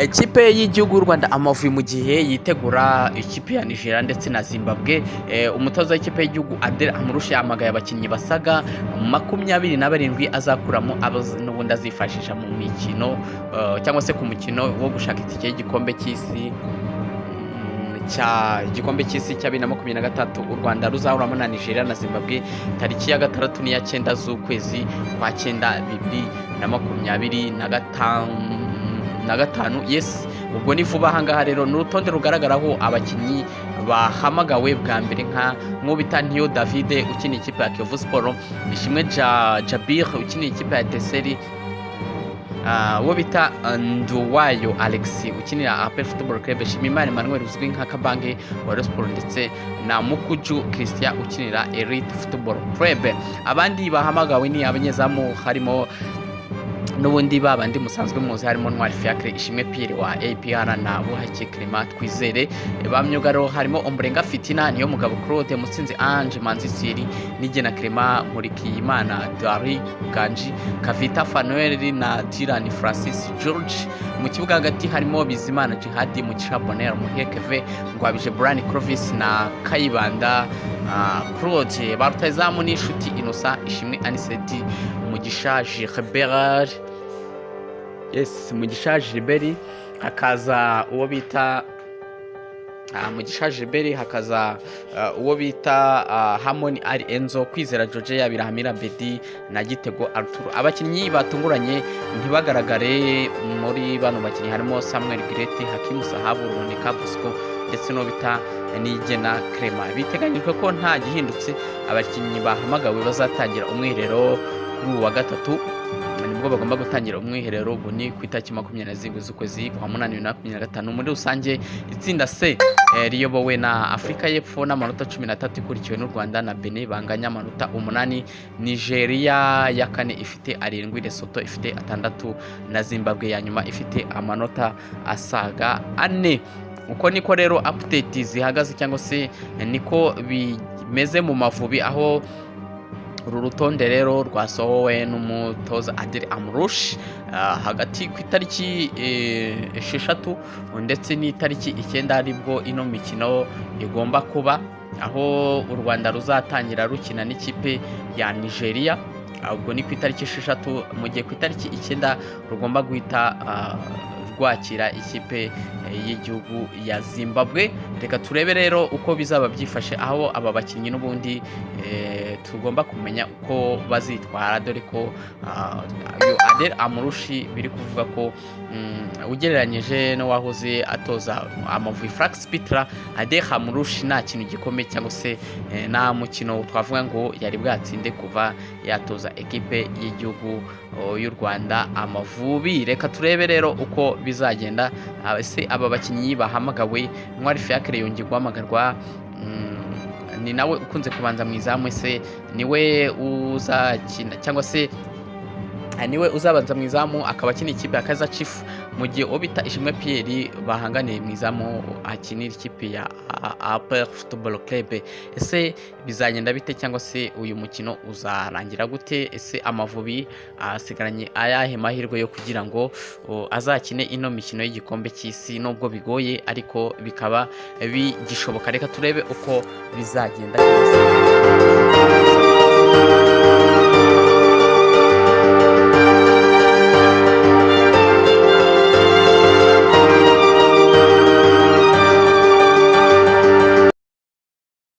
Ikipe y'igihugu y'u Rwanda Amavubi, mu gihe yitegura ikipe ya Nigeria ndetse na Zimbabwe, umutoza w'ikipe y'igihugu Adel Amrouche yahamagaye abakinnyi basaga 27 azakuramo abo n'ubundi azifashisha mu mikino, cyangwa se ku mukino wo gushaka itike y'igikombe cy'isi, cya igikombe cy'isi cya 2023 u Rwanda ruzahuramo na Nigeria na Zimbabwe tariki ya 6 n'iya 9 z'ukwezi kwa cyenda 2025. Yes, ubwo ni vuba ahangaha. Rero ni urutonde rugaragaraho abakinnyi bahamagawe bwa mbere, nka nk'uwo Ntiyo David ukina ikipe ya Kiyovu Sport, Ishimwe Jabir ukina ikipe ya Etincelles, uwo bita Nduwayo Alex ukinira APR Football Club, Shimimana Emmanuel uzwi nka Kabange wa Rayon Sport, ndetse na Mukuju Christian ukinira Elite Football Club. Abandi bahamagawe ni abanyezamu, harimo n'ubundi babandi musanzwe muzi, harimo Ntwari Fiacre, Ishimwe Pierre wa APR na Buhake Clement Twizere. Ba myugariro harimo Ombolenga Fitina, Niyo Mugabo Claude, Mutsinzi Ange, Manzi Thierry, Nigena Clement, Nkurikiyimana Dari Ganji, Kavita Fanuel na Dylan Francis George. Mu kibuga hagati harimo Bizimana Djihad, Mugisha Bonheur, Muhire Kevin, Ngwabije Brian Clovis na Kayibanda Claude. Ba rutahizamu ni Inshuti Innocent, Ishimwe Anicet, Mugisha Gilbert, yes, Mugisha Gilbert, hakaza uwo bita Mugisha Gilbert, hakaza uwo bita Hamoni Ali Enzo, Kwizera George, Birahamira Bedi na Gitego Arthur. Abakinnyi batunguranye ntibagaragare muri bano bakinnyi harimo Samuel Girete, Hakimu Sahabu, Ruboneka Bosco ndetse n'uwo bita Nigena Clement. Biteganyijwe ko nta gihindutse, abakinnyi bahamagawe bazatangira umwiherero kuri uyu wa gatatu. Nibwo bagomba gutangira umwiherero, ubu ni ku itariki 27 z'ukwezi kwa munani 2025. Muri rusange, itsinda C riyobowe na Afurika y'Epfo n'amanota 13, ikurikiwe n'u Rwanda na Benin banganya amanota 8. Nigeria ya kane ifite 7, Lesotho ifite 6 na Zimbabwe ya nyuma ifite amanota asaga 4. Uko niko rero update zihagaze, cyangwa se niko bimeze mu Mavubi, aho uru rutonde rero rwasohowe n'umutoza Adel Amrouche hagati ku itariki 6 ndetse n'itariki 9, aribwo ino mikino igomba kuba, aho u Rwanda ruzatangira rukina n'ikipe ya Nigeria. Ubwo ni ku itariki 6, mu gihe ku itariki 9 rugomba guhita rwakira ikipe y'igihugu ya Zimbabwe. Reka turebe rero uko bizaba byifashe, aho aba bakinnyi n'ubundi tugomba kumenya uko bazitwara, dore ko uyu Adel Amrouche biri kuvuga ko ugereranyije n'uwahoze atoza Amavubi Frank Spittler, Adel Amrouche nta kintu gikomeye cyangwa se nta mukino twavuga ngo yari bwatsinde kuva yatoza ekipe y'igihugu y'u Rwanda Amavubi. Reka turebe rero uko bizagenda. Ese aba bakinnyi bahamagawe, Ntwari Fiacre yongeye guhamagarwa, ni nawe ukunze kubanza mu izamu, ese niwe uzakina cyangwa se niwe uzabanza mu izamu, akaba akina ikipe ya Kaizer Chiefs, mu gihe uwo bita Ishimwe Pierre bahanganiye mu izamu akinira ikipe ya APR Football Club? Ese bizagenda bite, cyangwa se uyu mukino uzarangira gute? Ese Amavubi asigaranye ayahe mahirwe yo kugira ngo azakine ino mikino y'igikombe cy'isi, nubwo bigoye ariko bikaba bigishoboka? Reka turebe uko bizagenda cyangwa se